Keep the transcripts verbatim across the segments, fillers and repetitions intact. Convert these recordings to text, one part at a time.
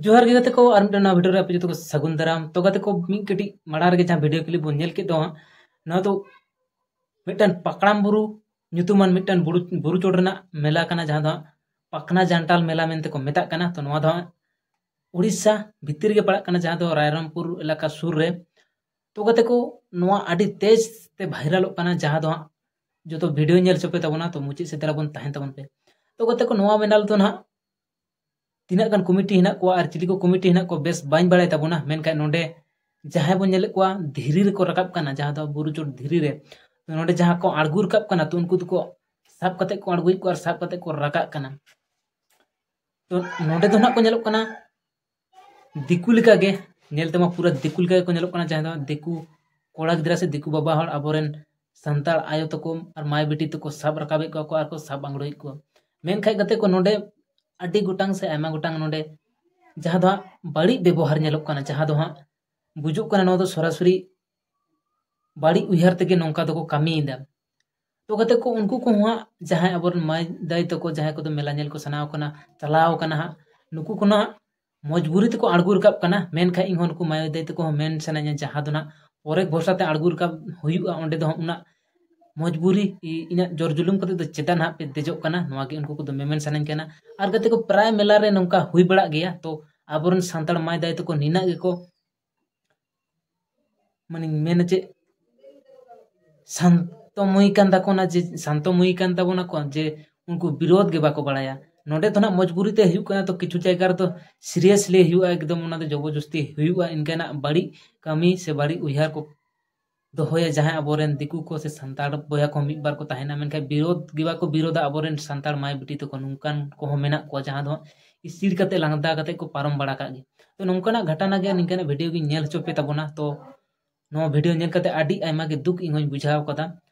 ᱡᱚᱦᱟᱨ ᱜᱮ ᱜᱟᱛᱮ ᱠᱚ, ᱟᱨ ᱢᱤᱫᱴᱟᱝ ᱱᱟᱣᱟ ᱵᱷᱤᱰᱤᱭᱳ ᱨᱮ ᱟᱯᱮ ᱡᱚᱛᱚ ᱠᱚ ᱥᱟᱹᱜᱩᱱ ᱫᱟᱨᱟᱢ᱾ ᱛᱚ ᱜᱟᱛᱮ ᱠᱚ, ᱢᱤᱫ ᱠᱟᱹᱴᱤᱡ ᱢᱟᱲᱟᱝ ᱨᱮᱜᱮ ᱡᱟᱦᱟᱸ ᱵᱷᱤᱰᱤᱭᱳ ᱠᱞᱤᱯ ᱵᱚᱱ ᱧᱮᱞ ᱠᱮᱫ ᱫᱚ ᱦᱟᱸᱜ, ᱱᱚᱣᱟ ᱫᱚ ᱢᱤᱫᱴᱟᱝ ᱯᱟᱠᱲᱟᱢ ᱵᱩᱨᱩ ᱧᱩᱛᱩᱢᱟᱱ ᱢᱤᱫᱴᱟᱝ ᱵᱩᱨᱩ, ᱵᱩᱨᱩ ᱪᱚᱴ ᱨᱮᱱᱟᱜ ᱢᱮᱞᱟ ᱠᱟᱱᱟ, ᱡᱟᱦᱟᱸ ᱫᱚ ᱦᱟᱸᱜ ᱯᱟᱠᱱᱟ ᱡᱟᱱᱴᱟᱞ ᱢᱮᱞᱟ ᱢᱮᱱᱛᱮ ᱠᱚ ᱢᱮᱛᱟᱜ ᱠᱟᱱᱟ᱾ ᱛᱚ ᱱᱚᱣᱟ ᱫᱚ ᱦᱟᱸᱜ ᱩᱲᱤᱥᱥᱟ ᱵᱷᱤᱛᱤᱨ ᱨᱮᱜᱮ ᱯᱟᱲᱟᱜ ᱠᱟᱱᱟ, ᱡᱟᱦᱟᱸ ᱫᱚ ᱨᱟᱭᱨᱚᱝᱯᱩᱨ ᱮᱞᱟᱠᱟ ᱥᱩᱨ ᱨᱮ᱾ ᱛᱚ ᱜᱟᱛᱮ ᱠᱚ, ᱱᱚᱣᱟ ᱟᱹᱰᱤ ᱛᱮᱡᱽ ᱛᱮ ᱵᱷᱟᱭᱨᱟᱞᱚᱜ ᱠᱟᱱᱟ, ᱡᱟᱦᱟᱸ ᱫᱚ ᱦᱟᱸᱜ ᱡᱚᱛᱚ ᱵᱷᱤᱰᱤᱭᱳ ᱧᱮᱞ ᱦᱚᱪᱚ ᱯᱮ ᱛᱟᱵᱚᱱᱟ᱾ ᱛᱚ ᱢᱩᱪᱟᱹᱫ ᱥᱮᱫ ᱫᱷᱟᱨᱟ ᱵᱚᱱ ᱛᱟᱦᱮᱱ ᱛᱟᱵᱚᱱ ᱯᱮ᱾ ᱛᱚ ᱜᱟᱛᱮ ᱠᱚ, ᱱᱚᱣᱟ ᱢᱮᱞᱟ ᱨᱮᱫᱚ ᱱᱟᱦᱟᱜ ᱛᱤᱱᱟᱹᱜ ᱜᱟᱱ ᱠᱚᱢᱤᱴᱤ ᱦᱮᱱᱟᱜ ᱠᱚᱣᱟ ᱟᱨ ᱪᱤᱞᱤ ᱠᱚ ᱠᱚᱢᱤᱴᱤ ᱦᱮᱱᱟᱜ ᱠᱚᱣᱟ, ᱵᱮᱥ ᱵᱟᱹᱧ ᱵᱟᱲᱟᱭ ᱛᱟᱵᱚᱱᱟ᱾ ᱢᱮᱱᱠᱷᱟᱱ ᱱᱚᱰᱮ ᱡᱟᱦᱟᱸᱭ ᱵᱚᱱ ᱧᱮᱞᱮᱫ ᱠᱚᱣᱟ, ᱫᱷᱤᱨᱤ ᱨᱮᱠᱚ ᱨᱟᱠᱟᱵ ᱠᱟᱱᱟ, ᱡᱟᱦᱟᱸ ᱫᱚ ᱵᱩᱨᱩ ᱪᱚᱴ ᱫᱷᱤᱨᱤ ᱨᱮ᱾ ᱛᱚ ᱱᱚᱰᱮ ᱡᱟᱦᱟᱸ ᱠᱚ ᱟᱬᱜᱚ ᱨᱟᱠᱟᱵ ᱠᱟᱱᱟ, ᱛᱚ ᱩᱱᱠᱩ ᱫᱚᱠᱚ ᱥᱟᱵ ᱠᱟᱛᱮ ᱠᱚ ᱟᱬᱜᱚᱭᱮᱫ ᱠᱚᱣᱟ ᱟᱨ ᱥᱟᱵ ᱠᱟᱛᱮ ᱠᱚ ᱨᱟᱠᱟᱵ ᱠᱟᱱᱟ᱾ ᱛᱚ ᱱᱚᱰᱮ ᱫᱚ ᱱᱟᱜ ᱠᱚ ᱧᱮᱞᱚᱜ ᱠᱟᱱᱟ ᱫᱤᱠᱩ ᱞᱮᱠᱟᱜᱮ, ᱧᱮᱞ ᱛᱮᱢᱟ ᱯᱩᱨᱟᱹ ᱫᱤᱠᱩ ᱞᱮᱠᱟ ᱜᱮᱠᱚ ᱧᱮᱞᱚᱜ ᱠᱟᱱᱟ, ᱡᱟᱦᱟᱸ ᱫᱚ ᱫᱤᱠᱩ ᱠᱚᱲᱟ ᱜᱤᱫᱽᱨᱟᱹ ᱥᱮ ᱫᱤᱠᱩ ᱵᱟᱵᱟ ᱦᱚᱲ ᱟᱵᱚᱨᱮᱱ ᱥᱟᱱᱛᱟᱲ ᱟᱭᱳ ᱛᱟᱠᱚ ᱟᱨ ᱢᱟᱹᱭ ᱵᱤᱴᱤ ᱛᱟᱠᱚ ᱥᱟᱵ ᱨᱟᱠᱟᱵᱮᱫ ᱠᱚᱣᱟ ᱠᱚ ᱟᱨ ᱠᱚ ᱥᱟᱵ ᱟᱝᱲᱳᱭᱮᱫ ᱠᱚᱣᱟ᱾ ᱢᱮᱱᱠᱷᱟᱡ ᱜᱟᱛᱮ ᱠᱚ, ᱱᱚᱰᱮ ᱟᱹᱰᱤ ᱜᱚᱴᱟᱝ ᱥᱮ ᱟᱭᱢᱟ ᱜᱚᱴᱟᱝ ᱱᱚᱰᱮ ᱡᱟᱦᱟᱸ ᱫᱚ ᱦᱟᱸᱜ ᱵᱟᱹᱲᱤᱡ ᱵᱮᱵᱚᱦᱟᱨ ᱧᱮᱞᱚᱜ ᱠᱟᱱᱟ, ᱡᱟᱦᱟᱸ ᱫᱚ ᱦᱟᱸᱜ ᱵᱩᱡᱩᱜ ᱠᱟᱱᱟ ᱱᱚᱣᱟ ᱫᱚ ᱥᱚᱨᱟᱥᱚᱨᱤ ᱵᱟᱹᱲᱤᱡ ᱩᱭᱦᱟᱹᱨ ᱛᱮᱜᱮ ᱱᱚᱝᱠᱟ ᱫᱚᱠᱚ ᱠᱟᱹᱢᱤᱭᱮᱫᱟ᱾ ᱛᱚ ᱜᱟᱛᱮ ᱠᱚ, ᱩᱱᱠᱩ ᱠᱚᱦᱚᱸ ᱦᱟᱸᱜ ᱡᱟᱦᱟᱸᱭ ᱟᱵᱚᱨᱮᱱ ᱢᱟᱹᱭ ᱫᱟᱹᱭ ᱛᱟᱠᱚ ᱡᱟᱦᱟᱸᱭ ᱠᱚᱫᱚ ᱢᱮᱞᱟ ᱧᱮᱞ ᱠᱚ ᱥᱟᱱᱟᱣ ᱠᱟᱱᱟ, ᱪᱟᱞᱟᱣ ᱠᱟᱱᱟ ᱦᱟᱸᱜ, ᱱᱩᱠᱩ ᱠᱚ ᱱᱟᱦᱟᱜ ᱢᱚᱡᱽᱵᱩᱨᱤ ᱛᱮᱠᱚ ᱟᱬᱜᱚ ᱨᱟᱠᱟᱵ ᱠᱟᱱᱟ᱾ ᱢᱮᱱᱠᱷᱟᱡ ᱤᱧᱦᱚᱸ ᱱᱩᱠᱩ ᱢᱟᱹᱭ ᱫᱟᱹᱭ ᱛᱟᱠᱚ ᱦᱚᱸ ᱢᱮᱱ ᱥᱟᱱᱟᱧᱟ, ᱡᱟᱦᱟᱸ ᱫᱚ ᱱᱟᱦᱟᱜ ᱯᱚᱨᱮ ᱵᱷᱚᱨᱥᱟ ᱛᱮ ᱟᱬᱜᱚ ᱨᱟᱠᱟᱵ ᱦᱩᱭᱩᱜᱼᱟ, ᱚᱸᱰᱮ ᱫᱚ ᱦᱟᱸᱜ ᱩᱱᱟᱹᱜ ᱢᱚᱡᱽᱵᱩᱨᱤ ᱤ-, ᱤᱧᱟᱹᱜ ᱡᱳᱨ ᱡᱩᱞᱩᱢ ᱠᱟᱛᱮ ᱫᱚ ᱪᱮᱫᱟᱜ ᱱᱟᱦᱟᱜ ᱯᱮ ᱫᱮᱡᱚᱜ ᱠᱟᱱᱟ, ᱱᱚᱣᱟ ᱜᱮ ᱩᱱᱠᱩ ᱠᱚᱫᱚ ᱢᱮᱢᱮᱱ ᱥᱟᱱᱟᱧ ᱠᱟᱱᱟ᱾ ᱟᱨ ᱜᱟᱛᱮ ᱠᱚ, ᱯᱨᱟᱭ ᱢᱮᱞᱟ ᱨᱮ ᱱᱚᱝᱠᱟ ᱦᱩᱭ ᱵᱟᱲᱟᱜ ᱜᱮᱭᱟ᱾ ᱛᱚ ᱟᱵᱚᱨᱮᱱ ᱥᱟᱱᱛᱟᱲ ᱢᱟᱹᱭ ᱫᱟᱹᱭ ᱛᱟᱠᱚ ᱱᱤᱱᱟᱹᱜ ᱜᱮᱠᱚ, ᱢᱟᱱᱮᱧ ᱢᱮᱱᱟ ᱪᱮᱫ, ᱥᱟᱱᱛᱚᱢᱚᱭ ᱠᱟᱱ ᱛᱟᱠᱚᱱᱟ, ᱡᱮ ᱥᱟᱱᱛᱚᱢᱚᱭ ᱠᱟᱱ ᱛᱟᱵᱚᱱᱟ ᱠᱚ, ᱡᱮ ᱩᱱᱠᱩ ᱵᱤᱨᱳᱫᱷ ᱜᱮ ᱵᱟᱠᱚ ᱵᱟᱲᱟᱭᱟ᱾ ᱱᱚᱰᱮ ᱫᱚ ᱱᱟᱜ ᱢᱚᱡᱽᱵᱩᱨᱤ ᱛᱮ ᱦᱩᱭᱩᱜ ᱠᱟᱱᱟ, ᱛᱚ ᱠᱤᱪᱷᱩ ᱡᱟᱭᱜᱟ ᱨᱮᱫᱚ ᱥᱤᱨᱤᱭᱟᱥᱞᱤ ᱦᱩᱭᱩᱜᱼᱟ, ᱮᱠᱫᱚᱢ ᱚᱱᱟ ᱫᱚ ᱡᱚᱵᱚᱨᱡᱚᱥᱛᱤ ᱦᱩᱭᱩᱜᱼᱟ᱾ ᱤᱱᱠᱟᱱᱟᱜ ᱵᱟᱹᱲᱤᱡ ᱠᱟᱹᱢᱤ ᱥᱮ ᱵᱟᱹᱲᱤᱡ ᱩᱭᱦᱟᱹᱨ ᱠᱚ ᱫᱚᱦᱚᱭᱟ ᱡᱟᱦᱟᱸᱭ ᱟᱵᱚᱨᱮᱱ ᱫᱤᱠᱩ ᱠᱚ ᱥᱮ ᱥᱟᱱᱛᱟᱲ ᱵᱚᱭᱦᱟ ᱠᱚ ᱢᱤᱫ ᱵᱟᱨ ᱠᱚ ᱛᱟᱦᱮᱱᱟ, ᱢᱮᱱᱠᱷᱟᱱ ᱵᱤᱨᱳᱫᱷ ᱜᱮ ᱵᱟᱠᱚ ᱵᱤᱨᱳᱫᱷᱟ ᱟᱵᱚᱨᱮᱱ ᱥᱟᱱᱛᱟᱲ ᱢᱟᱹᱭ ᱵᱤᱴᱤ ᱛᱟᱠᱚ᱾ ᱱᱚᱝᱠᱟᱱ ᱠᱚᱦᱚᱸ ᱢᱮᱱᱟᱜ ᱠᱚᱣᱟ ᱡᱟᱦᱟᱸ ᱫᱚ ᱤᱥᱤᱨ ᱠᱟᱛᱮ ᱞᱟᱸᱫᱟ ᱠᱟᱛᱮ ᱠᱚ ᱯᱟᱨᱚᱢ ᱵᱟᱲᱟ ᱠᱟᱜ ᱜᱮ᱾ ᱛᱚ ᱱᱚᱝᱠᱟᱱᱟᱜ ᱜᱷᱟᱴᱟᱱᱟ ᱜᱮ ᱱᱤᱝᱠᱟᱱᱟᱜ ᱵᱷᱤᱰᱤᱭᱳ ᱜᱤᱧ ᱧᱮᱞ ᱦᱚᱪᱚ ᱯᱮ ᱛᱟᱵᱚᱱᱟ᱾ ᱛᱚ ᱱᱚᱣᱟ ᱵᱷᱤᱰᱤᱭᱳ ᱧᱮᱞ ᱠᱟᱛᱮ ᱟᱹᱰᱤ ᱟᱭᱢᱟ ᱜᱮ ᱫᱩᱠ ᱤᱧ ᱦᱚᱸᱧ ᱵᱩᱡᱷᱟᱹᱣ ᱠᱟᱫᱟ᱾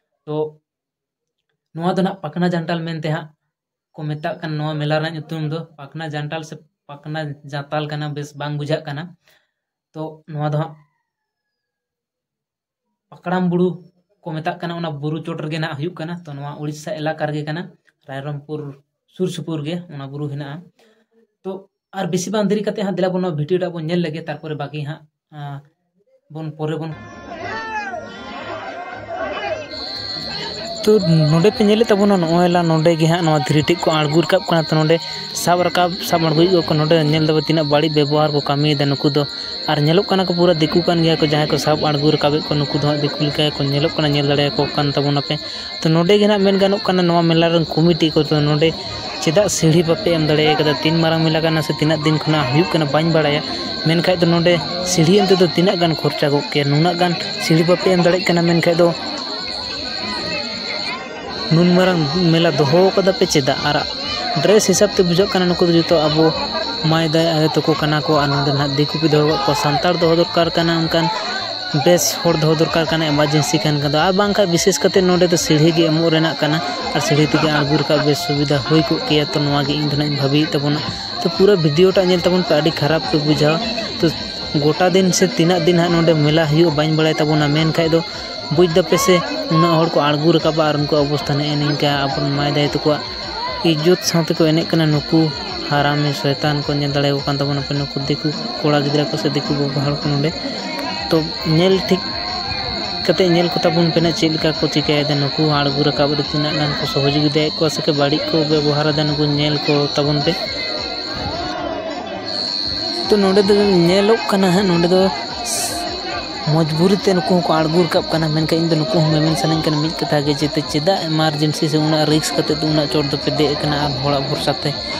ᱛᱚ ᱱᱚᱣᱟ ᱫᱚ ᱱᱟᱜ ᱯᱟᱠᱱᱟ ᱡᱟᱱᱴᱟᱞ ᱢᱮᱱᱛᱮ ᱦᱟᱸᱜ ᱠᱚ ᱢᱮᱛᱟᱜ ᱠᱟᱱ ᱱᱚᱣᱟ ᱢᱮᱞᱟ ᱨᱮᱱᱟᱜ ᱧᱩᱛᱩᱢ ᱫᱚ ᱯᱟᱠᱱᱟ ᱡᱟᱱᱴᱟᱞ ᱥᱮ ᱯᱟᱠᱱᱟ ᱡᱟᱛᱟᱞ ᱠᱟᱱᱟ, ᱵᱮᱥ ᱵᱟᱝ ᱵᱩᱡᱷᱟᱹᱜ ᱠᱟᱱᱟ᱾ ᱛᱚ ᱱᱚᱣᱟ ᱫᱚ ᱦᱟᱸᱜ ᱯᱟᱠᱲᱟᱢ ᱵᱩᱨᱩ ᱠᱚ ᱢᱮᱛᱟᱜ ᱠᱟᱱᱟ, ᱚᱱᱟ ᱵᱩᱨᱩ ᱪᱚᱴ ᱨᱮᱜᱮ ᱱᱟᱜ ᱦᱩᱭᱩᱜ ᱠᱟᱱᱟ᱾ ᱛᱚ ᱱᱚᱣᱟ ᱩᱲᱤᱥᱥᱟ ᱮᱞᱟᱠᱟ ᱨᱮᱜᱮ ᱠᱟᱱᱟ, ᱨᱟᱭᱨᱚᱝᱯᱩᱨ ᱥᱩᱨ ᱥᱩᱯᱩᱨ ᱜᱮ ᱚᱱᱟ ᱵᱩᱨᱩ ᱦᱮᱱᱟᱜᱼᱟ᱾ ᱛᱚ ᱟᱨ ᱵᱮᱥᱤ ᱵᱟᱝ ᱫᱮᱨᱤ ᱠᱟᱛᱮ ᱦᱟᱸᱜ ᱫᱮᱞᱟ ᱵᱚᱱ ᱱᱚᱣᱟ ᱵᱷᱤᱰᱤᱭᱳ ᱴᱟᱜ ᱵᱚᱱ ᱧᱮᱞ ᱞᱮᱜᱮ, ᱛᱟᱨᱯᱚᱨᱮ ᱵᱟᱹᱠᱤ ᱦᱟᱸᱜ, ᱟᱸ, ᱵᱚᱱ ᱯᱚᱨᱮ ᱵᱚᱱ᱾ ᱛᱚ ᱱᱚᱰᱮ ᱯᱮ ᱧᱮᱞᱮᱫ ᱛᱟᱵᱚᱱᱟ, ᱱᱚᱜᱼᱚᱭ ᱞᱟ ᱱᱚᱰᱮ ᱜᱮ ᱦᱟᱸᱜ ᱱᱚᱣᱟ ᱫᱷᱤᱨᱤ ᱴᱷᱮᱡ ᱠᱚ ᱟᱬᱜᱚ ᱨᱟᱠᱟᱵ ᱠᱟᱱᱟ᱾ ᱛᱚ ᱱᱚᱰᱮ ᱥᱟᱵ ᱨᱟᱠᱟᱵ, ᱥᱟᱵ ᱟᱬᱜᱚᱭᱮᱫ ᱠᱚᱣᱟ ᱠᱚ᱾ ᱱᱚᱰᱮ ᱧᱮᱞ ᱫᱟᱵᱚ ᱛᱤᱱᱟᱹᱜ ᱵᱟᱹᱲᱤᱡ ᱵᱮᱵᱚᱦᱟᱨ ᱠᱚ ᱠᱟᱹᱢᱤᱭᱮᱫᱟ ᱱᱩᱠᱩ ᱫᱚ᱾ ᱟᱨ ᱧᱮᱞᱚᱜ ᱠᱟᱱᱟ ᱠᱚ ᱯᱩᱨᱟᱹ ᱫᱤᱠᱩ ᱠᱟᱱ ᱜᱮᱭᱟ ᱠᱚ ᱡᱟᱦᱟᱸᱭ ᱠᱚ ᱥᱟᱵ ᱟᱬᱜᱚ ᱨᱟᱠᱟᱵᱮᱫ ᱠᱚᱣᱟ, ᱱᱩᱠᱩ ᱫᱚ ᱦᱟᱸᱜ ᱫᱤᱠᱩ ᱞᱮᱠᱟ ᱜᱮᱠᱚ ᱧᱮᱞᱚᱜ ᱠᱟᱱᱟ, ᱧᱮᱞ ᱫᱟᱲᱮᱭᱟᱠᱚ ᱠᱟᱱ ᱛᱟᱵᱚᱱᱟᱯᱮ᱾ ᱛᱚ ᱱᱚᱰᱮ ᱜᱮ ᱱᱟᱜ ᱢᱮᱱ ᱜᱟᱱᱚᱜ ᱠᱟᱱᱟ, ᱱᱚᱣᱟ ᱢᱮᱞᱟ ᱨᱮᱱ ᱠᱚᱢᱤᱴᱤ ᱠᱚ, ᱛᱚ ᱱᱚᱰᱮ ᱪᱮᱫᱟᱜ ᱥᱤᱲᱦᱤ ᱵᱟᱯᱮ ᱮᱢ ᱫᱟᱲᱮ ᱠᱟᱫᱟ? ᱛᱤᱱ ᱢᱟᱨᱟᱝ ᱢᱮᱞᱟ ᱠᱟᱱᱟ ᱥᱮ ᱛᱤᱱᱟᱹᱜ ᱫᱤᱱ ᱠᱷᱚᱱᱟᱜ ᱦᱩᱭᱩᱜ ᱠᱟᱱᱟ ᱵᱟᱹᱧ ᱵᱟᱲᱟᱭᱟ, ᱢᱮᱱᱠᱷᱟᱡ ᱫᱚ ᱱᱚᱰᱮ ᱥᱤᱲᱦᱤ ᱮᱢ ᱛᱮᱫᱚ ᱛᱤᱱᱟᱹᱜ ᱜᱟᱱ ᱠᱷᱚᱨᱪᱟ ᱠᱚᱜ ᱠᱮᱭᱟ? ᱱᱩᱱᱟᱹᱜ ᱜᱟᱱ ᱥᱤᱲᱦᱤ ᱵᱟᱯᱮ ᱮᱢ ᱫᱟᱲᱮᱭᱟᱜ ᱠᱟᱱᱟ, ᱢᱮᱱᱠᱷᱟᱡ ᱫᱚ ᱱᱩᱱ ᱢᱟᱨᱟᱝ ᱢᱮᱞᱟ ᱫᱚᱦᱚ ᱠᱟᱫᱟ ᱯᱮ ᱪᱮᱫᱟᱜ? ᱟᱨ ᱰᱨᱮᱥ ᱦᱤᱥᱟᱹᱵ ᱛᱮ ᱵᱩᱡᱷᱟᱹᱜ ᱠᱟᱱᱟ ᱱᱩᱠᱩ ᱫᱚ ᱡᱚᱛᱚ ᱟᱵᱚ ᱢᱟᱹᱭ ᱫᱟᱹᱭ ᱟᱭᱳ ᱛᱟᱠᱚ ᱠᱟᱱᱟ ᱠᱚ, ᱟᱨ ᱱᱚᱰᱮ ᱱᱟᱦᱟᱜ ᱫᱤᱠᱩ ᱯᱮ ᱫᱚᱦᱚ ᱠᱟᱜ ᱠᱚᱣᱟ᱾ ᱥᱟᱱᱛᱟᱲ ᱫᱚᱦᱚ ᱫᱚᱨᱠᱟᱨ ᱠᱟᱱᱟ ᱚᱱᱠᱟᱱ ᱵᱮᱥ ᱦᱚᱲ ᱫᱚᱦᱚ ᱫᱚᱨᱠᱟᱨ ᱠᱟᱱᱟ, ᱮᱢᱟᱨᱡᱮᱱᱥᱤ ᱠᱟᱱ ᱠᱷᱟᱱ ᱫᱚ᱾ ᱟᱨ ᱵᱟᱝᱠᱷᱟᱱ ᱵᱤᱥᱮᱥ ᱠᱟᱛᱮ ᱱᱚᱰᱮ ᱫᱚ ᱥᱤᱲᱦᱤ ᱜᱮ ᱮᱢᱚᱜ ᱨᱮᱱᱟᱜ ᱠᱟᱱᱟ, ᱟᱨ ᱥᱤᱲᱦᱤ ᱛᱮᱜᱮ ᱟᱬᱜᱚ ᱨᱟᱠᱟᱵ ᱵᱮᱥ ᱥᱩᱵᱤᱫᱷᱟ ᱦᱩᱭ ᱠᱚᱜ ᱠᱮᱭᱟ᱾ ᱛᱚ ᱱᱚᱣᱟ ᱜᱮ ᱤᱧ ᱫᱚ ᱱᱟᱦᱟᱜ ᱤᱧ ᱵᱷᱟᱹᱵᱤᱭᱮᱫ ᱛᱟᱵᱚᱱᱟ᱾ ᱛᱚ ᱯᱩᱨᱟᱹ ᱵᱷᱤᱰᱤᱭᱳ ᱴᱟᱜ ᱧᱮᱞ ᱛᱟᱵᱚᱱ ᱯᱮ, ᱟᱹᱰᱤ ᱠᱷᱟᱨᱟᱯ ᱯᱮ ᱵᱩᱡᱷᱟᱹᱣᱟ᱾ ᱛᱚ ᱜᱚᱴᱟ ᱫᱤᱱ ᱥᱮ ᱛᱤᱱᱟᱹᱜ ᱫᱤᱱ ᱦᱟᱸᱜ ᱱᱚᱰᱮ ᱢᱮᱞᱟ ᱦᱩᱭᱩᱜᱼᱟ ᱵᱟᱹᱧ ᱵᱟᱲᱟᱭ ᱛᱟᱵᱚᱱᱟ, ᱢᱮᱱᱠᱷᱟᱡ ᱫᱚ ᱵᱩᱡᱽ ᱫᱟᱯᱮ ᱥᱮ ᱩᱱᱟᱹᱜ ᱦᱚᱲ ᱠᱚ ᱟᱬᱜᱚ ᱨᱟᱠᱟᱵᱟ ᱟᱨ ᱩᱱᱠᱩ ᱚᱵᱚᱥᱛᱷᱟ ᱱᱮᱜᱼᱮ ᱱᱤᱝᱠᱟ᱾ ᱟᱵᱚᱨᱮᱱ ᱢᱟᱹᱭ ᱫᱟᱹᱭ ᱛᱟᱠᱚᱣᱟᱜ ᱤᱡᱽᱡᱚᱛ ᱥᱟᱶᱛᱮ ᱠᱚ ᱮᱱᱮᱡ ᱠᱟᱱᱟ ᱱᱩᱠᱩ ᱦᱟᱨᱟᱢᱤ ᱥᱚᱭᱛᱟᱱ ᱠᱚ᱾ ᱧᱮᱞ ᱫᱟᱲᱮᱭᱟᱠᱚ ᱠᱟᱱ ᱛᱟᱵᱚᱱᱟ ᱯᱮ ᱱᱩᱠᱩ ᱫᱤᱠᱩ ᱠᱚᱲᱟ ᱜᱤᱫᱽᱨᱟᱹ ᱠᱚ ᱥᱮ ᱫᱤᱠᱩ ᱵᱟᱵᱟ ᱦᱚᱲ ᱠᱚ ᱱᱚᱰᱮ᱾ ᱛᱚ ᱧᱮᱞ ᱴᱷᱤᱠ ᱠᱟᱛᱮ ᱧᱮᱞ ᱠᱚ ᱛᱟᱵᱚᱱ ᱯᱮ ᱱᱟᱜ ᱪᱮᱫ ᱞᱮᱠᱟ ᱠᱚ ᱪᱤᱠᱟᱹᱭᱮᱫᱟ ᱱᱩᱠᱩ ᱟᱬᱜᱚ ᱨᱟᱠᱟᱵ ᱨᱮ, ᱛᱤᱱᱟᱹᱜ ᱜᱟᱱ ᱠᱚ ᱥᱚᱦᱚᱡᱳᱜᱤᱛᱟᱭᱮᱫ ᱠᱚᱣᱟ ᱥᱮ ᱠᱚ ᱵᱟᱹᱲᱤᱡ ᱠᱚ ᱵᱮᱵᱚᱦᱟᱨᱮᱫᱟ ᱱᱩᱠᱩ, ᱧᱮᱞ ᱠᱚ ᱛᱟᱵᱚᱱ ᱯᱮ᱾ ᱛᱚ ᱱᱚᱰᱮ ᱫᱚ ᱧᱮᱞᱚᱜ ᱠᱟᱱᱟ ᱦᱟᱸᱜ, ᱱᱚᱰᱮ ᱫᱚ ᱢᱚᱡᱽᱵᱩᱨᱤ ᱛᱮ ᱱᱩᱠᱩ ᱦᱚᱸᱠᱚ ᱟᱬᱜᱚ ᱨᱟᱠᱟᱵ ᱠᱟᱱᱟ, ᱢᱮᱱᱠᱷᱟᱱ ᱤᱧ ᱫᱚ ᱱᱩᱠᱩ ᱦᱚᱸ ᱢᱮᱢᱮᱱ ᱥᱟᱱᱟᱧ ᱠᱟᱱᱟ ᱢᱤᱫ ᱠᱟᱛᱷᱟ ᱜᱮ, ᱡᱮ ᱪᱮᱫᱟᱜ ᱮᱢᱟᱨᱡᱮᱱᱥᱤ ᱥᱮ ᱩᱱᱟᱹᱜ ᱨᱤᱠᱥ ᱠᱟᱛᱮ ᱫᱚ ᱩᱱᱟᱹᱜ ᱪᱚᱴ ᱫᱚᱯᱮ ᱫᱮᱡ ᱟᱠᱟᱱᱟ ᱟᱨ ᱦᱚᱲᱟᱜ ᱵᱷᱚᱨᱥᱟ ᱛᱮ?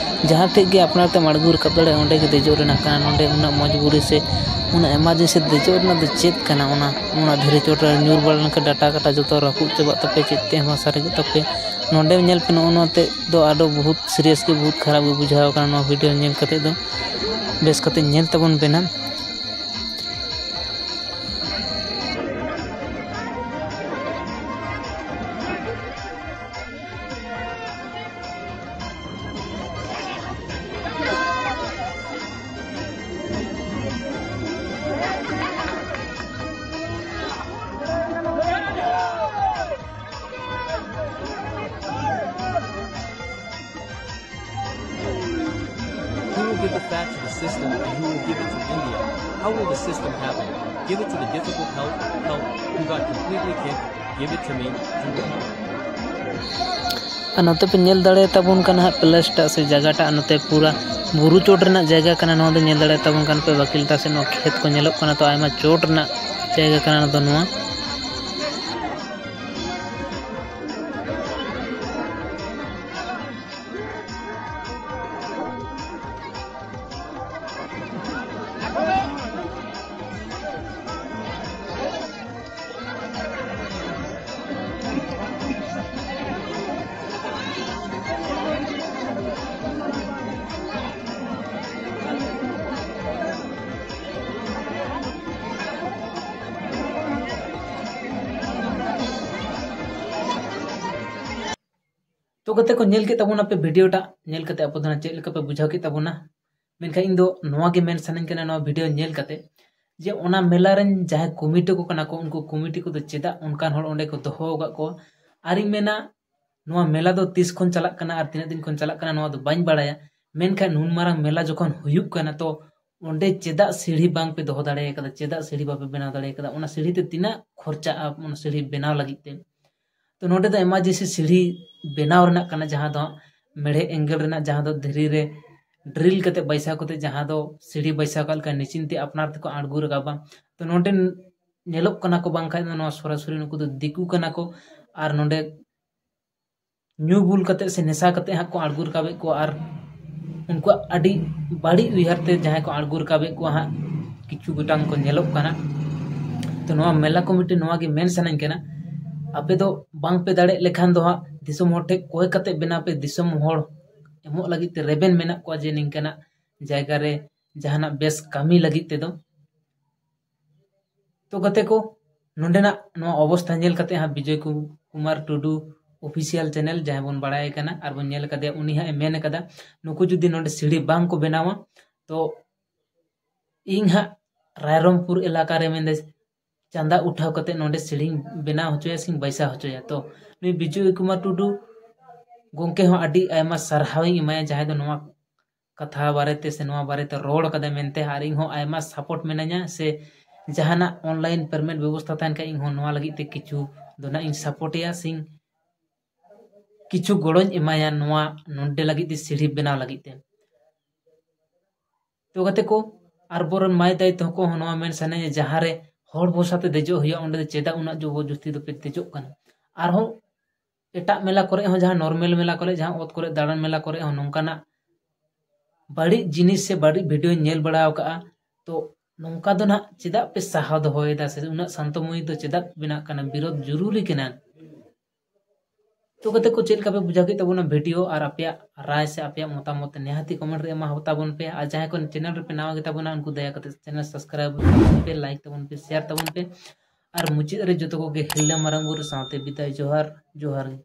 ᱡᱟᱦᱟᱸ ᱴᱷᱮᱡ ᱜᱮ ᱟᱯᱱᱟᱨ ᱛᱮᱢ ᱟᱬᱜᱚ ᱨᱟᱠᱟᱵ ᱫᱟᱲᱮᱭᱟᱜᱼᱟ, ᱚᱸᱰᱮ ᱜᱮ ᱫᱮᱡᱚᱜ ᱨᱮᱱᱟᱜ ᱠᱟᱱᱟ᱾ ᱱᱚᱰᱮ ᱩᱱᱟᱹᱜ ᱢᱚᱡᱽᱵᱩᱨᱤ ᱥᱮ ᱩᱱᱟᱹᱜ ᱮᱢᱟᱨᱡᱮᱱᱥᱤ ᱫᱮᱡᱚᱜ ᱨᱮᱱᱟᱜ ᱫᱚ ᱪᱮᱫ ᱠᱟᱱᱟ? ᱚᱱᱟ ᱚᱱᱟ ᱫᱷᱤᱨᱤ ᱪᱚᱴ ᱨᱮ ᱧᱩᱨ ᱵᱟᱲᱟ ᱞᱮᱱᱠᱷᱟᱱ ᱰᱟᱴᱟ ᱠᱟᱴᱟ ᱡᱚᱛᱚ ᱨᱟᱹᱯᱩᱫ ᱪᱟᱵᱟᱜ ᱛᱟᱯᱮ, ᱪᱮᱫ ᱛᱮ ᱦᱚᱸ ᱵᱟᱝ ᱥᱟᱨᱮᱡᱚᱜ ᱛᱟᱯᱮ᱾ ᱱᱚᱰᱮ ᱧᱮᱞ ᱯᱮ, ᱱᱚᱜᱼᱚ ᱱᱚᱣᱟ ᱛᱮ ᱫᱚ ᱟᱨᱚ ᱵᱚᱦᱩᱛ ᱥᱤᱨᱤᱭᱟᱥ ᱜᱮ, ᱵᱚᱦᱩᱛ ᱠᱷᱟᱨᱟᱯ ᱜᱮ ᱵᱩᱡᱷᱟᱹᱣ ᱠᱟᱱᱟ ᱱᱚᱣᱟ ᱵᱷᱤᱰᱤᱭᱳ ᱧᱮᱞ ᱠᱟᱛᱮ ᱫᱚ᱾ ᱵᱮᱥ ᱠᱟᱛᱮ ᱧᱮᱞ ᱛᱟᱵᱚᱱ ᱯᱮ ᱱᱟᱜ᱾ Give the fat to the system and who will give it to India? How will the system happen? Give it to the difficult help, help, who got completely kicked, give it to me, you win. ᱟᱨ ᱱᱚᱛᱮ ᱯᱮ ᱧᱮᱞ ᱫᱟᱲᱮᱭᱟᱛᱟᱵᱚᱱ ᱠᱟᱱᱟ ᱦᱟᱸᱜ place ᱴᱟᱜ ᱥᱮ ᱡᱟᱭᱜᱟ ᱴᱟᱜ, ᱱᱚᱛᱮ ᱯᱩᱨᱟ ᱵᱩᱨᱩ ᱪᱚᱴ ᱨᱮᱱᱟᱜ ᱡᱟᱭᱜᱟ ᱠᱟᱱᱟ᱾ ᱱᱚᱣᱟ ᱫᱚ ᱧᱮᱞ ᱫᱟᱲᱮᱭᱟᱛᱟᱵᱚᱱ ᱠᱟᱱ ᱯᱮ ᱵᱟᱹᱠᱤ ᱞᱮᱠᱟ ᱥᱮ ᱱᱚᱣᱟ ᱠᱷᱮᱛ ᱠᱚ ᱧᱮᱞᱚᱜ ᱠᱟᱱᱟ, ᱛᱚ ᱟᱭᱢᱟ ᱪᱚᱴ ᱨᱮᱱᱟᱜ ᱡᱟᱭᱜᱟ ᱠᱟᱱᱟ ᱱᱚᱣᱟ ᱫᱚ᱾ ᱱᱚᱣᱟ ᱛᱚ ᱜᱟᱛᱮ ᱠᱚ, ᱧᱮᱞ ᱠᱮᱫ ᱛᱟᱵᱚᱱᱟ ᱯᱮ video ᱴᱟᱜ, ᱧᱮᱞ ᱠᱟᱛᱮ ᱟᱯᱮ ᱫᱚ ᱪᱮᱫ ᱞᱮᱠᱟ ᱯᱮ ᱵᱩᱡᱷᱟᱹᱣ ᱠᱮᱫ ᱛᱟᱵᱚᱱᱟ? ᱢᱮᱱᱠᱷᱟᱱ ᱤᱧ ᱫᱚ ᱱᱚᱣᱟ ᱜᱮ ᱢᱮᱱ ᱥᱟᱱᱟᱧ ᱠᱟᱱᱟ ᱱᱚᱣᱟ video ᱧᱮᱞ ᱠᱟᱛᱮ, ᱡᱮ ᱚᱱᱟ ᱢᱮᱞᱟ ᱨᱮᱱ ᱡᱟᱦᱟᱸᱭ committee ᱠᱚ ᱠᱟᱱᱟ ᱠᱚ, ᱩᱱᱠᱩ committee ᱠᱚᱫᱚ ᱪᱮᱫᱟᱜ ᱚᱱᱠᱟᱱ ᱦᱚᱲ ᱚᱸᱰᱮ ᱠᱚ ᱫᱚᱦᱚ ᱟᱠᱟᱫ ᱠᱚᱣᱟ? ᱟᱨᱤᱧ ᱢᱮᱱᱟ, ᱱᱚᱣᱟ ᱢᱮᱞᱟ ᱫᱚ ᱛᱤᱥ ᱠᱷᱚᱱ ᱪᱟᱞᱟᱜ ᱠᱟᱱᱟ ᱟᱨ ᱛᱤᱱᱟᱹᱜ ᱫᱤᱱ ᱠᱷᱚᱱ ᱪᱟᱞᱟᱜ ᱠᱟᱱᱟ, ᱱᱚᱣᱟ ᱫᱚ ᱵᱟᱹᱧ ᱵᱟᱲᱟᱭᱟ, ᱢᱮᱱᱠᱷᱟᱱ ᱱᱩᱱ ᱢᱟᱨᱟᱝ ᱢᱮᱞᱟ ᱡᱚᱠᱷᱚᱱ ᱦᱩᱭᱩᱜ ᱠᱟᱱᱟ, ᱛᱚ ᱚᱸᱰᱮ ᱪᱮᱫᱟᱜ ᱥᱤᱲᱦᱤ ᱵᱟᱝ ᱯᱮ ᱫᱚᱦᱚ ᱫᱟᱲᱮ ᱟᱠᱟᱫᱟ? ᱪᱮᱫᱟᱜ ᱥᱤᱲᱦᱤ ᱵᱟᱯᱮ ᱵᱮᱱᱟᱣ ᱫᱟᱲᱮ ᱟᱠᱟᱫᱟ? ᱚᱱᱟ ᱥᱤᱲᱦᱤ ᱛᱮ ᱛᱤᱱᱟᱹᱜ ᱠᱷᱚᱨᱪᱟᱜᱼᱟ ᱚᱱᱟ ᱥᱤᱲᱦᱤ ᱵᱮᱱᱟᱣ ᱞᱟᱹᱜᱤᱫ ᱛᱮ? ᱛᱚ ᱱᱚᱸᱰᱮ ᱫᱚ emergency ᱥᱤᱲᱦᱤ ᱵᱮᱱᱟᱣ ᱨᱮᱱᱟᱜ ᱠᱟᱱᱟ, ᱡᱟᱦᱟᱸ ᱫᱚ ᱢᱮᱲᱦᱮᱫ angle ᱨᱮᱱᱟᱜ, ᱡᱟᱦᱟᱸ ᱫᱚ ᱫᱷᱤᱨᱤ ᱨᱮ drill ᱠᱟᱛᱮ ᱵᱟᱹᱭᱥᱟᱣ ᱠᱟᱛᱮ, ᱡᱟᱦᱟᱸ ᱫᱚ ᱥᱤᱲᱦᱤ ᱵᱟᱹᱭᱥᱟᱣ ᱠᱟᱜ ᱞᱮᱠᱟ ᱱᱤᱪᱤᱱ ᱛᱮ ᱟᱯᱱᱟᱨ ᱛᱮᱠᱚ ᱟᱬᱜᱚ ᱨᱟᱠᱟᱵᱟ᱾ ᱛᱚ ᱱᱚᱸᱰᱮ ᱧᱮᱞᱚᱜ ᱠᱟᱱᱟ ᱠᱚ, ᱵᱟᱝᱠᱷᱟᱡ ᱫᱚ ᱱᱚᱣᱟ ᱥᱚᱨᱟᱥᱚᱨᱤ ᱱᱩᱠᱩ ᱫᱚ ᱫᱤᱠᱩ ᱠᱟᱱᱟ ᱠᱚ, ᱟᱨ ᱱᱚᱸᱰᱮ ᱧᱩ ᱵᱩᱞ ᱠᱟᱛᱮ ᱥᱮ ᱱᱮᱥᱟ ᱠᱟᱛᱮ ᱦᱟᱸᱜ ᱠᱚ ᱟᱬᱜᱚ ᱨᱟᱠᱟᱵᱮᱫ ᱠᱚᱣᱟ, ᱟᱨ ᱩᱱᱠᱩᱣᱟᱜ ᱟᱹᱰᱤ ᱵᱟᱹᱲᱤᱡ ᱩᱭᱦᱟᱹᱨ ᱛᱮ ᱡᱟᱦᱟᱸᱭ ᱠᱚ ᱟᱬᱜᱚ ᱨᱟᱠᱟᱵᱮᱫ ᱠᱚᱣᱟ ᱦᱟᱸᱜ, ᱠᱤᱪᱷᱩ ᱜᱚᱴᱟᱝ ᱠᱚ ᱧᱮᱞᱚᱜ ᱠᱟᱱᱟ᱾ ᱛᱚ ᱱᱚᱣᱟ ᱢᱮᱞᱟ committee ᱱᱚᱣᱟ ᱜᱮ ᱢᱮᱱ ᱥᱟᱱᱟᱧ ᱠᱟᱱᱟ, ᱟᱯᱮ ᱫᱚ ᱵᱟᱝ ᱯᱮ ᱫᱟᱲᱮᱭᱟᱜ ᱞᱮᱠᱷᱟᱱ ᱫᱚ ᱦᱟᱸᱜ ᱫᱤᱥᱚᱢ ᱦᱚᱲ ᱴᱷᱮᱱ ᱠᱚᱭ ᱠᱟᱛᱮ ᱵᱮᱱᱟᱣ ᱯᱮ, ᱫᱤᱥᱚᱢ ᱦᱚᱲ ᱮᱢᱚᱜ ᱞᱟᱹᱜᱤᱫ ᱛᱮ ᱨᱮᱵᱮᱱ ᱢᱮᱱᱟᱜ ᱠᱚᱣᱟ ᱡᱮ ᱱᱤᱝᱠᱟᱱᱟᱜ ᱡᱟᱭᱜᱟ ᱨᱮ ᱡᱟᱦᱟᱱᱟᱜ ᱵᱮᱥ ᱠᱟᱹᱢᱤ ᱞᱟᱹᱜᱤᱫ ᱛᱮᱫᱚ᱾ ᱛᱚ ᱜᱟᱛᱮ ᱠᱚ, ᱱᱚᱸᱰᱮᱱᱟᱜ ᱱᱚᱣᱟ ᱚᱵᱚᱥᱛᱷᱟ ᱧᱮᱞ ᱠᱟᱛᱮ ᱦᱟᱸᱜ ᱵᱤᱡᱚᱭ ᱠᱩ-, ᱠᱩᱢᱟᱨ ᱴᱩᱰᱩ official channel, ᱡᱟᱦᱟᱸᱭ ᱵᱚᱱ ᱵᱟᱲᱟᱭ ᱠᱟᱱᱟ ᱟᱨ ᱵᱚᱱ ᱧᱮᱞ ᱠᱟᱫᱮᱭᱟ, ᱩᱱᱤ ᱦᱟᱸᱜ ᱮ ᱢᱮᱱ ᱠᱟᱫᱟ, ᱱᱩᱠᱩ ᱡᱩᱫᱤ ᱱᱚᱸᱰᱮ ᱥᱤᱲᱦᱤ ᱵᱟᱝ ᱠᱚ ᱵᱮᱱᱟᱣᱟ, ᱛᱚ ᱤᱧ ᱦᱟᱸᱜ ᱨᱟᱭᱨᱚᱝᱯᱩᱨ ᱮᱞᱟᱠᱟ ᱨᱮ ᱢᱮᱱᱫᱟ ᱪᱟᱸᱫᱟ ᱩᱴᱷᱟᱹᱣ ᱠᱟᱛᱮ ᱱᱚᱸᱰᱮ ᱥᱤᱲᱦᱤᱧ ᱵᱮᱱᱟᱣ ᱦᱚᱪᱚᱭᱟ ᱥᱮᱧ ᱵᱟᱹᱭᱥᱟᱣ ᱦᱚᱪᱚᱭᱟ᱾ ᱛᱚ ᱱᱩᱭ ᱵᱤᱡᱚᱭ ᱠᱩᱢᱟᱨ ᱴᱩᱰᱩ ᱜᱚᱢᱠᱮ ᱦᱚᱸ ᱟᱹᱰᱤ ᱟᱭᱢᱟ ᱥᱟᱨᱦᱟᱣᱤᱧ ᱮᱢᱟᱭᱟ, ᱡᱟᱦᱟᱸᱭ ᱫᱚ ᱱᱚᱣᱟ ᱠᱟᱛᱷᱟ ᱵᱟᱨᱮᱛᱮ ᱥᱮ ᱱᱚᱣᱟ ᱵᱟᱨᱮᱛᱮ ᱨᱚᱲ ᱠᱟᱫᱟᱭ ᱢᱮᱱᱛᱮ, ᱟᱨ ᱤᱧ ᱦᱚᱸ ᱟᱭᱢᱟ ᱥᱟᱯᱳᱨᱴ ᱢᱤᱱᱟᱹᱧᱟ, ᱥᱮ ᱡᱟᱦᱟᱱᱟᱜ ᱚᱱᱞᱟᱭᱤᱱ ᱯᱮᱢᱮᱱᱴ ᱵᱮᱵᱚᱥᱛᱷᱟ ᱛᱟᱦᱮᱱ ᱠᱷᱟᱡ ᱤᱧ ᱦᱚᱸ ᱱᱚᱣᱟ ᱞᱟᱹᱜᱤᱫ ᱛᱮ ᱠᱤᱪᱷᱩ ᱫᱚ ᱱᱟᱜ ᱤᱧ ᱥᱟᱯᱳᱨᱴᱮᱭᱟ, ᱥᱮᱧ ᱠᱤᱪᱷᱩ ᱜᱚᱲᱚᱧ ᱮᱢᱟᱭᱟ ᱱᱚᱣᱟ ᱱᱚᱰᱮ ᱞᱟᱹᱜᱤᱫ ᱛᱮ, ᱥᱤᱲᱦᱤ ᱵᱮᱱᱟᱣ ᱞᱟᱹᱜᱤᱫ ᱛᱮ᱾ ᱛᱚ ᱜᱟᱛᱮ ᱠᱚ, ᱟᱨ ᱟᱵᱚᱨᱮᱱ ᱢᱟᱹᱭ ᱫᱟᱹᱭ ᱛᱟᱠᱚ ᱦᱚᱸ ᱱᱚᱣᱟ ᱢᱮᱱ ᱥᱟᱱᱟᱧᱟ, ᱡᱟᱦᱟᱸ ᱨᱮ ᱦᱚᱲ ᱵᱷᱚᱨᱥᱟ ᱛᱮ ᱫᱮᱡᱚᱜ ᱦᱩᱭᱩᱜᱼᱟ, ᱚᱸᱰᱮ ᱫᱚ ᱪᱮᱫᱟᱜ ᱩᱱᱟᱹᱜ ᱡᱚᱵᱚᱨ ᱡᱚᱥᱛᱤ ᱫᱚᱯᱮ ᱫᱮᱡᱚᱜ ᱠᱟᱱᱟ? ᱟᱨᱦᱚᱸ ᱮᱴᱟᱜ ᱢᱮᱞᱟ ᱠᱚᱨᱮ ᱦᱚᱸ, ᱡᱟᱦᱟᱸ ᱱᱚᱨᱢᱮᱞ ᱢᱮᱞᱟ ᱠᱚᱨᱮ, ᱡᱟᱦᱟᱸ ᱚᱛ ᱠᱚᱨᱮ ᱫᱟᱬᱟᱱ ᱢᱮᱞᱟ ᱠᱚᱨᱮ ᱦᱚᱸ ᱱᱚᱝᱠᱟᱱᱟᱜ ᱵᱟᱹᱲᱤᱡ ᱡᱤᱱᱤᱥ ᱥᱮ ᱵᱟᱹᱲᱤᱡ ᱵᱷᱤᱰᱤᱭᱳᱧ ᱧᱮᱞ ᱵᱟᱲᱟ ᱟᱠᱟᱜᱼᱟ᱾ ᱛᱚ ᱱᱚᱝᱠᱟ ᱫᱚ ᱱᱟᱦᱟᱜ ᱪᱮᱫᱟᱜ ᱯᱮ ᱥᱟᱦᱟᱣ ᱫᱚᱦᱚᱭᱮᱫᱟ ᱥᱮ ᱩᱱᱟᱹᱜ ᱥᱟᱱᱛᱚᱢᱚᱭᱤ ᱫᱚ ᱪᱮᱫᱟᱜ ᱵᱮᱱᱟᱜ ᱠᱟᱱᱟ? ᱵᱤᱨᱳᱫᱷ ᱡᱚᱨᱩᱨᱤ ᱠᱟᱱᱟ᱾ ᱛᱚ ᱜᱟᱛᱮ ᱠᱚ, ᱪᱮᱫ ᱞᱮᱠᱟ ᱯᱮ ᱵᱩᱡᱷᱟᱹᱣ ᱠᱮᱫ ᱛᱟᱵᱚᱱᱟ ᱵᱷᱤᱰᱤᱭᱳ? ᱟᱨ ᱟᱯᱮᱭᱟᱜ ᱨᱟᱭ ᱥᱮ ᱟᱯᱮᱭᱟᱜ ᱢᱚᱛᱟᱢᱚᱛ ᱱᱤᱦᱟᱹᱛᱤ ᱠᱚᱢᱮᱱᱴ ᱨᱮ ᱮᱢᱟ ᱛᱟᱵᱚᱱ ᱯᱮ᱾ ᱟᱨ ᱡᱟᱦᱟᱸᱭ ᱠᱚ ᱪᱮᱱᱮᱞ ᱨᱮᱯᱮ ᱱᱟᱣᱟ ᱜᱮᱛᱟ ᱵᱚᱱᱟ, ᱩᱱᱠᱩ ᱫᱟᱭᱟ ᱠᱟᱛᱮ ᱪᱮᱱᱮᱞ ᱥᱟᱵᱥᱠᱨᱟᱭᱤᱵ ᱛᱟᱵᱚᱱ ᱯᱮ, ᱞᱟᱭᱤᱠ ᱛᱟᱵᱚᱱ ᱯᱮ, ᱥᱮᱭᱟᱨ ᱛᱟᱵᱚᱱ ᱯᱮ᱾ ᱟᱨ ᱢᱩᱪᱟᱹᱫ ᱨᱮ ᱡᱚᱛᱚ ᱠᱚᱜᱮ ᱦᱤᱨᱞᱟᱹ ᱢᱟᱨᱟᱝ ᱵᱩᱨᱩ ᱥᱟᱶᱛᱮ ᱵᱤᱫᱟᱹᱭ ᱡᱚᱦᱟᱨ, ᱡᱚᱦᱟᱨ ᱜᱮ᱾